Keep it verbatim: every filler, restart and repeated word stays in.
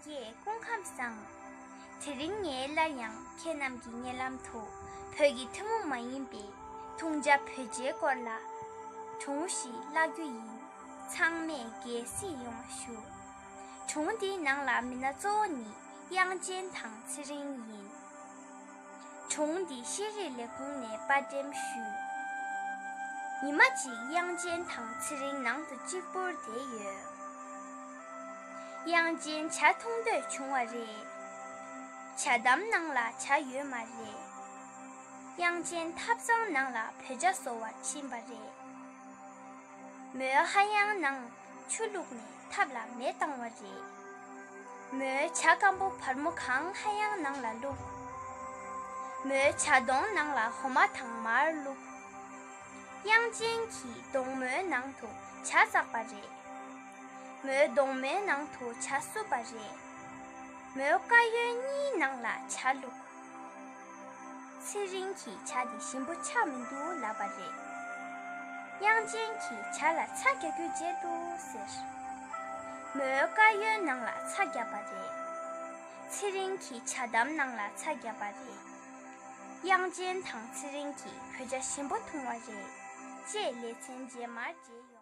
ཀྱེ་སྐུ་ཁམས་བཟང་། དེ་རིང་ངས་སླར་ཡང་ཁྱེད་རྣམས་ཀྱི་སྙན་ལམ་དུ་བོད་ཀྱི་ཐུན་མོང་མ་ཡིན་པའི་འཐུང་བྱ་བོད་ཇའི་སྐོར་ལ་སྒྲུང་ཞིག་བཀླག་རྒྱུ་ཡིན། ཚང་མས་དགྱེས་གཟིགས་ཡོང་བ་ཞུ། སྒྲུང་འདིའི་ནང་ལ་མི་སྣ་གཙོ་བོ་ནི་དབྱངས་ཅན་དང་ཚེ་རིང་ཡིན། སྒྲུང་འདི་ཤེས་རིག་ལས་ཁུངས་ནས་པར་འགྲེམས་ཞུས། ཉི་མ་གཅིག་དབྱངས་ཅན་དང་ཚེ་རིང་ནང་དུ་གཅིག་པུར་བསྡད་ཡོད། དབྱངས་ཅན་ཇ་འཐུང་འདོད་བྱུང་བ་རེད། ཇ་དམ་ནང་ལ་ཇ་ཡོད་མ་རེད། དབྱངས་ཅན་ཐབ་ཚང་ནང་ལ་བོད་ཇ་བཟོ་བར་ཕྱིན་པ་རེད། མོས་ཧ་ཡང་ནང་ཆུ་བླུགས་ནས་ཐབ་ལ་མེ་བཏང་བ་རེད། མོས་ཇ་སྐམ་པོ་བར་མོ་གང་ཧ་ཡང་ནང་ལ་བླུགས། མོས་ཇ་དོང་ནང་ལ་འོ་མ་དང་མར་བླུགས། དབྱངས་ཅན་གྱིས་དོང་མོའི་ནང་དུ་ཇ་བཙགས་པ་རེད། མོས་དོང་མོའི་ནང་དུ་ཇ་བསུབས་པ་རེད། མོས་དཀར་ཡོལ་གཉིས་ནང་ལ་ཇ་བླུགས། ཚེ་རིང་གིས་ཇ་འདི་ཞིམ་པོ་ཆགས་མི་འདུག་ལབ་པ་རེད། དབྱངས་ཅན་གྱིས་ཇ་ལ་ཚྭ་རྒྱག་རྒྱུ་བརྗེད་འདུག་ཟེར། མོས་དཀར་ཡོལ་ནང་ལ་ཚྭ་བརྒྱབ་པ་རེད། ཚེ་རིང་གིས་ཇ་དམ་ནང་ལ་ཚྭ་བརྒྱབ་པ་རེད། དབྱངས་ཅན་དང་ཚེ་རིང་གིས་བོད་ཇ་ཞིམ་པོ་འཐུང་བ་རེད། ཅེས་ལེ་ཚན་རྗེས་མར་མཇལ་ཡོང་།